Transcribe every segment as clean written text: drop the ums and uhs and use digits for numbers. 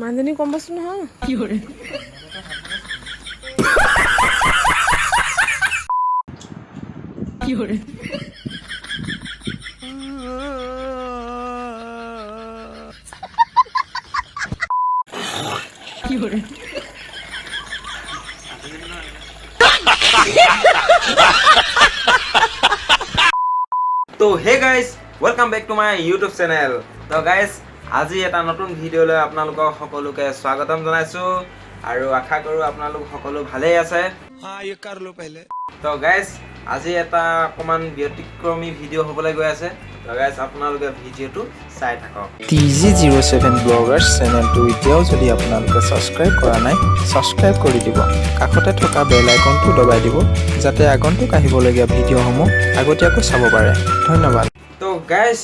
মানুহজনী কম বস্তু নহয়। তো hey guys, welcome back to my YouTube channel. তো গাইজ, আজি এটা নতুন ভিডিঅ'লৈ আপোনালোকক সকলোকে স্বাগতম জনাইছোঁ আৰু আশা কৰোঁ আপোনালোক সকলো ভালেই আছে। তো গাইজ, আজি এটা অকণমান ব্যতিক্ৰমী ভিডিঅ' হ'বলৈ গৈ আছে। তো গাইজ, আপোনালোকে ভিডিঅ'টো চাই থাকক। টি জি 07 ব্লগাৰ্ছ চেনেলটো এতিয়াও যদি আপোনালোকে ছাবস্ক্ৰাইব কৰা নাই, ছাবস্ক্ৰাইব কৰি দিব। কাষতে থকা বেল আইকনটো দবাই দিব, যাতে আগন্তুক আহিবলগীয়া ভিডিঅ'সমূহ আগতীয়াকৈ চাব পাৰে। ধন্যবাদ। তো গাইজ,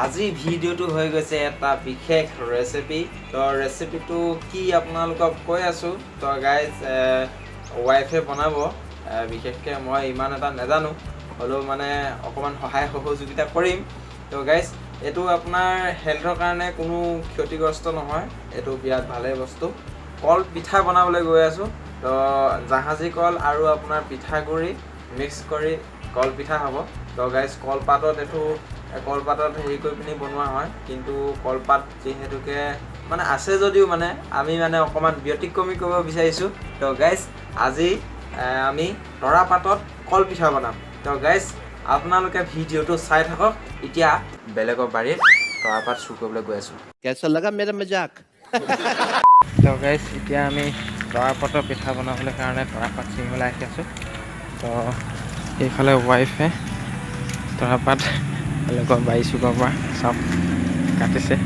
আজি ভিডিঅ'টো হৈ গৈছে এটা বিশেষ ৰেচিপি। তো ৰেচিপিটো কি আপোনালোকক কৈ আছোঁ। তো গাইজ, ৱাইফে বনাব। বিশেষকৈ মই ইমান এটা নাজানো, হ'লেও মানে অকণমান সহায় সহযোগিতা কৰিম। তো গাইজ, এইটো আপোনাৰ হেল্থৰ কাৰণে কোনো ক্ষতিগ্ৰস্ত নহয়, এইটো বিৰাট ভালেই বস্তু। কল পিঠা বনাবলৈ গৈ আছোঁ। তো জাহাজী কল আৰু আপোনাৰ পিঠাগুড়ি মিক্স কৰি কল পিঠা হ'ব। তো গাইজ, কলপাতত এইটো কলপাতত হেৰি কৰি পিনি বনোৱা হয়, কিন্তু কলপাত যিহেতুকে মানে আছে যদিও মানে আমি মানে অকণমান ব্যতিক্ৰমী কৰিব বিচাৰিছোঁ। তো গাইজ, আজি আমি তৰাপাতত কল পিঠা বনাম। তো গাইজ, আপোনালোকে ভিডিঅ'টো চাই থাকক। এতিয়া বেলেগৰ বাৰীত তৰাপাত চুৰ কৰিবলৈ গৈ আছোঁ। कैसा लगा मेरा मजाक? তো গাইজ, এতিয়া আমি তৰাপাতৰ পিঠা বনাবলৈ কাৰণে তৰাপাত ছিঙিবলৈ আহি আছোঁ। তো এইফালে ৱাইফে তৰাপাত বেলেগৰ বাৰী চুকৰ পৰা চব কাটিছে।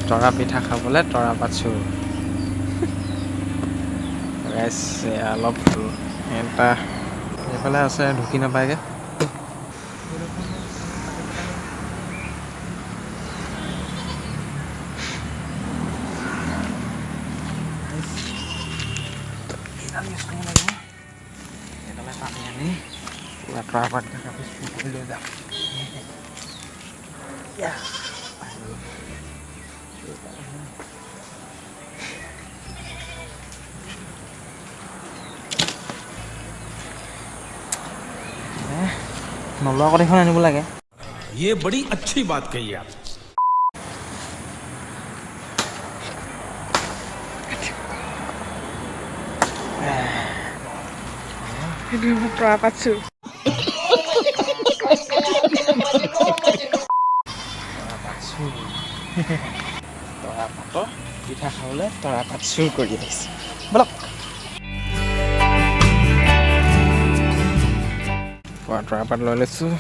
তৰা পিঠা খাবলৈ তৰাপাত চুৰ। গাইজ, অলপ এটা এইফালে আছে, ঢুকি নাপায়গৈ। এইডাল ইউজ কৰিব লাগিব। এইডালে টানি আনি পূৰা তৰাপাতকেইটা কাটি চুৰ কৰি লৈ যাম। নলোৱা কঠিখন আনিব লাগে। ये बड़ी अच्छी बात कही आप। সেইটো তৰাপাত চুৰ। তৰাপাত চুৰ। তৰাপাতৰ পিঠা খাবলৈ তৰাপাত চুৰ কৰি আহিছে। ব'লক। পুৰা তৰাপাত লৈ লৈছোঁ,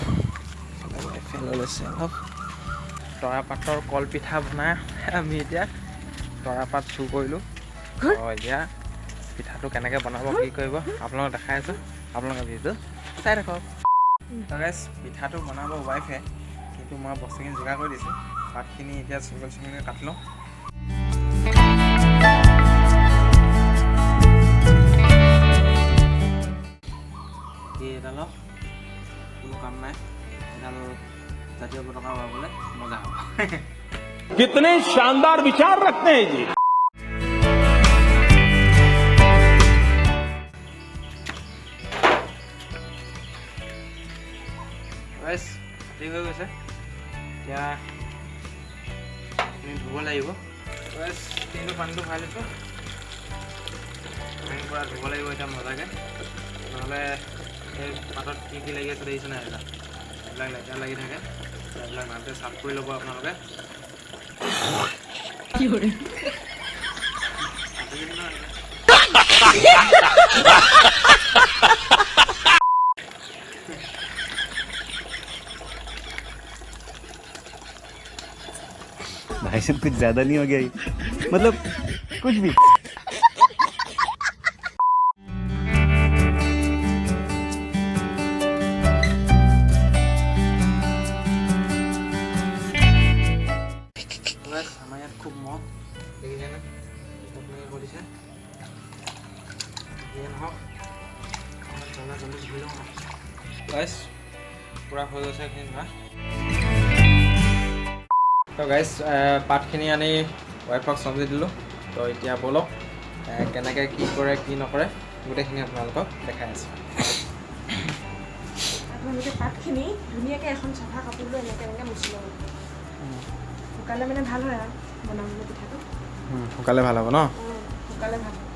ৱাইফে লৈ লৈছে অলপ। তৰাপাতৰ কল পিঠা বনাই আমি এতিয়া তৰাপাত চুৰ কৰিলোঁ। এতিয়া পিঠাটো কেনেকৈ বনাব, কি কৰিব, আপোনালোকক দেখাই আছোঁ। আপোনালোকে ভিডিঅ'টো চাই থাকক। তো গাইজ, পিঠাটো বনাব ৱাইফে, কিন্তু মই বস্তুখিনি যোগাৰ কৰি দিছোঁ। পাতখিনি এতিয়া চিংগল চিংগলকৈ কাটি লওঁ। এইডালৰ কোনো কাম নাই, এডাল জাতীয় পতাকা উৰাবলৈ মজা হ'ব। कितने शानदार विचार रखते हैं जी। গাইজ, ঠিক হৈ গৈছে। এতিয়া এইখিনি ধুব লাগিব। গাইজ, কিন্তু পানীটো ভৰাই লৈছোঁ। পানী পূৰা ধুব লাগিব এতিয়া মজাকৈ, নহ'লে এই পাতত কি কি লাগি আছে দেখিছে নাই? এইবিলাক এইবিলাক লেতেৰা লাগি থাকে। এইবিলাক ভালকৈ চাফ কৰি ল'ব আপোনালোকে। भाई साहब, कुछ ज्यादा नहीं हो गया ये? मतलब कुछ भी। গাইজ, আমাৰ ইয়াত খুব মহ, দেখিছেনে? আপোনালোকে কৰিছে। যিয়ে নহওক, অকণমান জলদি জলদি ধুই লওঁ। গাইজ, পূৰা হৈ গৈছে এইখিনি ধোৱা। তো গাইজ, পাতখিনি আনি ৱাইফক চব্জি দিলোঁ। তো এতিয়া ব'লক, কেনেকৈ কি কৰে কি নকৰে গোটেইখিনি আপোনালোকক দেখাই আছোঁ। আপোনালোকে পাতখিনি ধুনীয়াকৈ এখন চাফা কাপোৰ লৈ এনেকৈ এনেকৈ মুচি ল'ব। শুকালে মানে ভাল হয় আৰু বনাবলৈ পিঠাটো। শুকালে ভাল হ'ব ন? শুকালে ভাল হ'ব।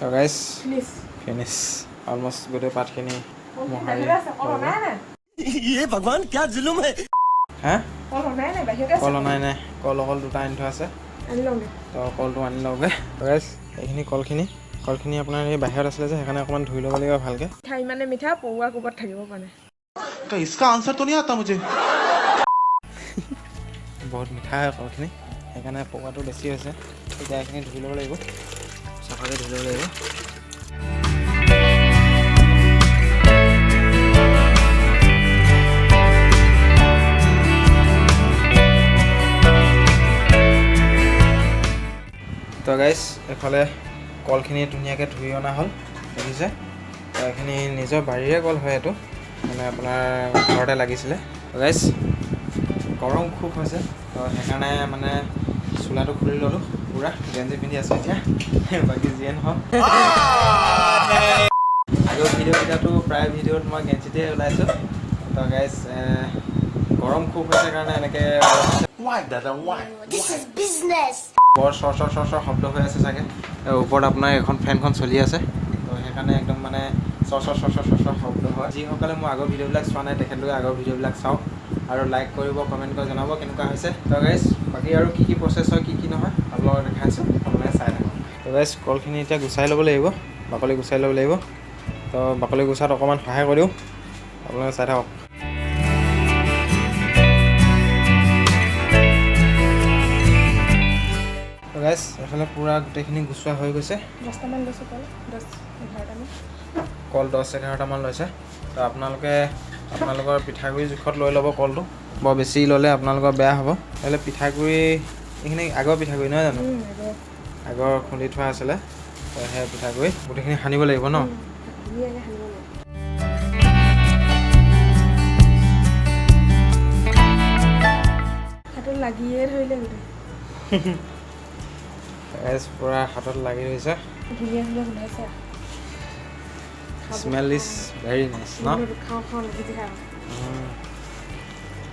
তো গাইজ, ফিনিছ অলমষ্ট গোটেই পাতখিনি মোহাৰি। হা, কল অনাই নাই, কল অকল দুটা আনি থোৱা আছে। তো কলটো আনি লওঁগৈ। গাইজ, এইখিনি কলখিনি আপোনাৰ এই বাহিৰত আছিলে যে, সেইকাৰণে অকণমান ধুই ল'ব লাগিব ভালকৈ। মিঠা, ইমানে মিঠা পৰুৱা ক'ৰবাত থাকিব পৰা নাই। বহুত মিঠা হয় কলখিনি, সেইকাৰণে পৰুৱাটো বেছি হৈছে। এতিয়া এইখিনি ধুই ল'ব লাগিব, চাফাকৈ ধুই ল'ব লাগিব। তো গাইজ, এইফালে কলখিনি ধুনীয়াকৈ ধুই অনা হ'ল, দেখিছে। তো এইখিনি নিজৰ বাৰীৰে কল হয়, এইটো মানে আপোনাৰ ঘৰতে লাগিছিলে। গাইজ, গৰম খুব হৈছে, তো সেইকাৰণে মানে চোলাটো খুলি ল'লোঁ, পূৰা গেঞ্জি পিন্ধি আছোঁ এতিয়া। বাকী যিয়ে নহওক, আগৰ ভিডিঅ'কেইটাতো প্ৰায় ভিডিঅ'ত মই গেঞ্জিতে ওলাইছোঁ। তো গাইজ, গৰম খুব হৈছে কাৰণে এনেকৈ বৰ চৰ চৰ চৰ চৰ শব্দ হৈ আছে চাগে। ওপৰত আপোনাৰ এখন ফেনখন চলি আছে, তো সেইকাৰণে একদম মানে চৰ চৰ চৰ চৰ চৰ চৰ শব্দ হয়। যিসকলে মোৰ আগৰ ভিডিঅ'বিলাক চোৱা নাই, তেখেতলোকে আগৰ ভিডিঅ'বিলাক চাওক আৰু লাইক কৰিব, কমেণ্ট কৰি জনাব কেনেকুৱা হৈছে। তো গাইজ, বাকী আৰু কি কি প্ৰচেছ হয় কি কি নহয় আপোনালোকক দেখাইছোঁ, আপোনালোকে চাই থাকক। তো গাইজ, কলখিনি এতিয়া গুচাই ল'ব লাগিব, বাকলি গুচাই ল'ব লাগিব। তো বাকলি গুচাত অকণমান সহায় কৰি দিওঁ, আপোনালোকে চাই থাকক। গাইজ, এইফালে পূৰা গোটেইখিনি গুচোৱা হৈ গৈছে। 10টামান লৈছোঁ কল, 10-11টামান কল, 10-11টামান লৈছে। তো আপোনালোকে আপোনালোকৰ পিঠাগুড়ি জোখত লৈ ল'ব কলটো, বৰ বেছি ল'লে আপোনালোকৰ বেয়া হ'ব। নহ'লে পিঠাগুড়ি এইখিনি আগৰ পিঠাগুড়ি নহয় জানো, আগৰ খুন্দি থোৱা আছিলে। তো সেই পিঠাগুড়ি গোটেইখিনি সানিব লাগিব ন? লাগিয়ে ধৰিলে গোটেই পূৰা হাতত লাগি ধৰিছে। ধুনীয়া ধুনীয়া গোন্ধাইছে। স্মেল is very nice ন? খাওঁ খাওঁ লাগিছে।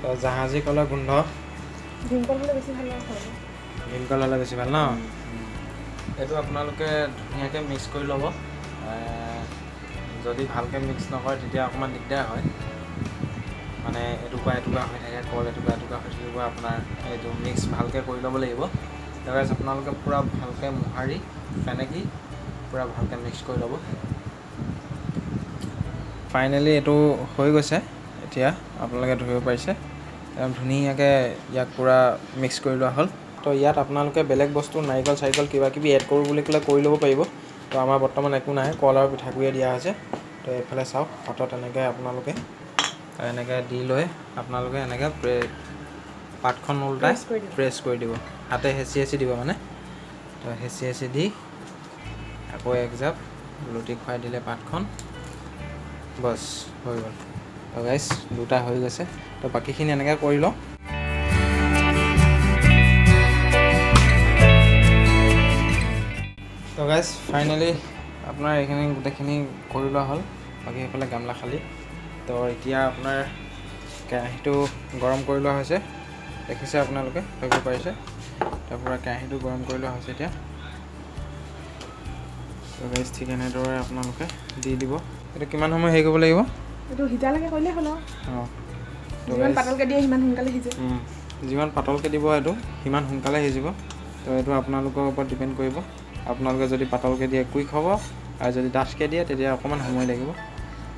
তো জাহাজী কলৰ গোন্ধ। ভীমকল হ'লে বেছি ভাল। ভীমকল হ'লে বেছি ভাল ন? এইটো আপোনালোকে ধুনীয়াকৈ মিক্স কৰি ল'ব। যদি ভালকৈ মিক্স নকৰে তেতিয়া অকণমান দিগদাৰ হয়, মানে এটুকুৰা এটুকুৰা হৈ থাকে কল, এটুকুৰা এটুকুৰা হৈ থাকিব। আপোনাৰ এইটো মিক্স ভালকৈ কৰি ল'ব লাগিব। তাৰপিছত আপোনালোকে পূৰা ভালকৈ মোহাৰি ফেনেকি পূৰা ভালকৈ মিক্স কৰি ল'ব। ফাইনেলি এইটো হৈ গৈছে, এতিয়া আপোনালোকে ধৰিব পাৰিছে। একদম ধুনীয়াকৈ ইয়াক পূৰা মিক্স কৰি লোৱা হ'ল। তো ইয়াত আপোনালোকে বেলেগ বস্তু নাৰিকল চাৰিকল কিবা কিবি এড কৰোঁ বুলি ক'লে কৰি ল'ব পাৰিব। তো আমাৰ বৰ্তমান একো নাই, কল আৰু পিঠাগুড়িয়ে দিয়া হৈছে। তো এইফালে চাওক, হাতত এনেকৈ আপোনালোকে এনেকৈ দি লৈ আপোনালোকে এনেকৈ পাতখন ওলটাই প্ৰেছ কৰি দিব, হাতে হেঁচি হেঁচি দিব মানে। তো হেঁচি হেঁচি দি আকৌ এক জাপ লুটি খুৱাই দিলে পাতখন, বছ হৈ গ'ল। তো গাইজ, দুটা হৈ গৈছে। তো বাকীখিনি এনেকৈ কৰি লওঁ। তো গাইজ, ফাইনেলি আপোনাৰ এইখিনি গোটেইখিনি কৰি লোৱা হ'ল। বাকী সেইফালে গামলা খালী। তো এতিয়া আপোনাৰ কেৰাহীটো গৰম কৰি লোৱা হৈছে, দেখিছে আপোনালোকে, ধৰিব পাৰিছে। তাৰ পৰা কেৰাহীটো গৰম কৰি লোৱা হৈছে এতিয়া। তো গাইজ, ঠিক এনেদৰে আপোনালোকে দি দিব। এইটো কিমান সময় হেৰি কৰিব লাগিব? এইটো সিজালৈকে কৰিলেই হ'ল। অঁ, যিমান পাতলকৈ দিয়ে সিমান সোনকালে সিজে। যিমান পাতলকৈ দিব এইটো সিমান সোনকালে সিজিব। তো এইটো আপোনালোকৰ ওপৰত ডিপেণ্ড কৰিব। আপোনালোকে যদি পাতলকৈ দিয়ে কুইক হ'ব, আৰু যদি ডাঠকৈ দিয়ে তেতিয়া অকণমান সময় লাগিব।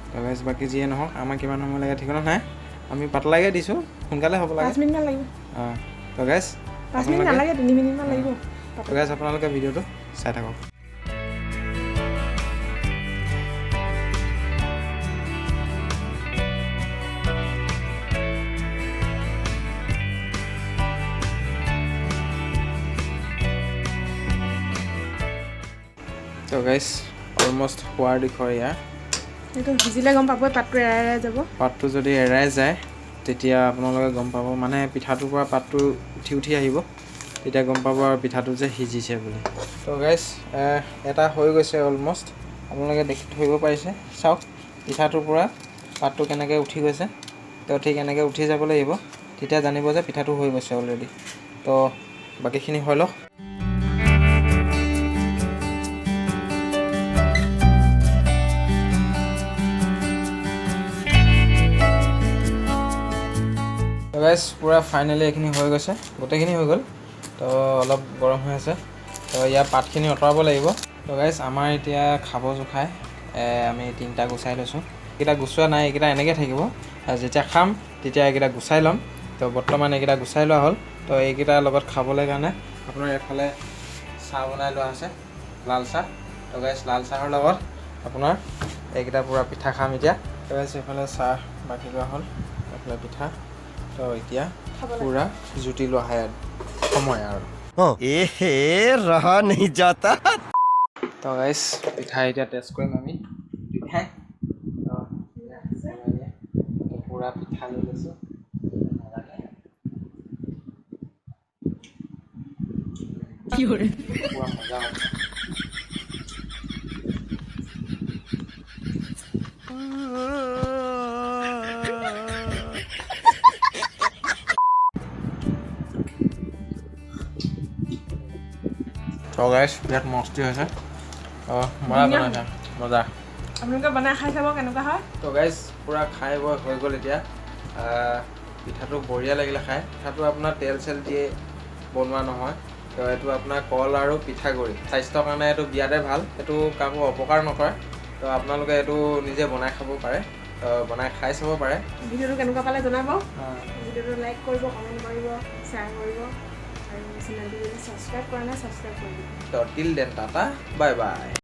তো গাইজ, বাকী যিয়ে নহওক, আমাৰ কিমান সময় লাগে ঠিকনা নাই, আমি পাতলাকৈ দিছোঁ, সোনকালে হ'ব লাগে। 5 মিনিটমান লাগিব। অঁ, তো গাইজ, 5 মিনিট নালাগে, 3 মিনিটমান লাগিব। তো গাইজ, আপোনালোকে ভিডিঅ'টো চাই থাকক। তো গাইজ, অলমষ্ট হোৱাৰ দিশৰ ইয়াৰ। সেইটো সিজিলে গম পাবই, পাতটো এৰাই এৰাই যাব। পাতটো যদি এৰাই যায় তেতিয়া আপোনালোকে গম পাব, মানে পিঠাটোৰ পৰা পাতটো উঠি উঠি আহিব, তেতিয়া গম পাব আৰু পিঠাটো যে সিজিছে বুলি। তো গাইজ, এটা হৈ গৈছে অলমষ্ট, আপোনালোকে দেখি ধৰিব পাৰিছে। চাওক পিঠাটোৰ পৰা পাতটো কেনেকৈ উঠি গৈছে। তো ঠিক এনেকৈ উঠি যাব লাগিব, তেতিয়া জানিব যে পিঠাটো হৈ গৈছে অলৰেডি। তো বাকীখিনি হৈ লওক। গাইজ, পূৰা ফাইনেলি এইখিনি হৈ গৈছে, গোটেইখিনি হৈ গ'ল। তো অলপ গৰম হৈ আছে, তো ইয়াৰ পাতখিনি আঁতৰাব লাগিব। তো গাইজ, আমাৰ এতিয়া খাব জোখাই আমি তিনিটা গুচাই লৈছোঁ। এইকেইটা গুচোৱা নাই, এইকেইটা এনেকৈ থাকিব, আৰু যেতিয়া খাম তেতিয়া এইকেইটা গুচাই ল'ম। তো বৰ্তমান এইকেইটা গুচাই লোৱা হ'ল। তো এইকেইটাৰ লগত খাবলৈ কাৰণে আপোনাৰ এইফালে চাহ বনাই লোৱা হৈছে, লাল চাহ। তো গাইজ, লাল চাহৰ লগত আপোনাৰ এইকেইটা পূৰা পিঠা খাম এতিয়া। তো গাইজ, এইফালে চাহ বাকি লোৱা হ'ল, এইফালে পিঠা। তো এতিয়া পূৰা জুতি লোৱা হয় সময় আৰু। ए रहा नहीं जाता। তো গাইজ, পিঠা এতিয়া টেষ্ট কৰিম আমি দুইটাই। তো পূৰা পিঠা লৈ লৈছোঁ। পূৰা মজা হ'ব। তো গাইজ, বিৰাট মস্তি হৈছে। অঁ, মজা বনাইছা, মজা। আপোনালোকে বনাই খাই চাব কেনেকুৱা হয়। তো গাইজ, পূৰা খাই বৈ হৈ গ'ল এতিয়া। পিঠাটো বঢ়িয়া লাগিলে খাই। পিঠাটো আপোনাৰ তেল চেল দিয়ে বনোৱা নহয়, তো এইটো আপোনাৰ কল আৰু পিঠাগুড়ি। স্বাস্থ্যৰ কাৰণে এইটো বিৰাটেই ভাল, এইটো কাকো অপকাৰ নকৰে। তো আপোনালোকে এইটো নিজে বনাই খাব পাৰে, তো বনাই খাই চাব পাৰে। ভিডিঅ'টো কেনেকুৱা পালে জনাব। ভিডিঅ'টো লাইক কৰিব, কমেণ্ট কৰিব, শ্বেয়াৰ কৰিব আৰু চেনেলটো যদি ছাবস্ক্ৰাইব কৰা নাই ছাবস্ক্ৰাইব কৰি দিব। তো till then, tata, bye bye.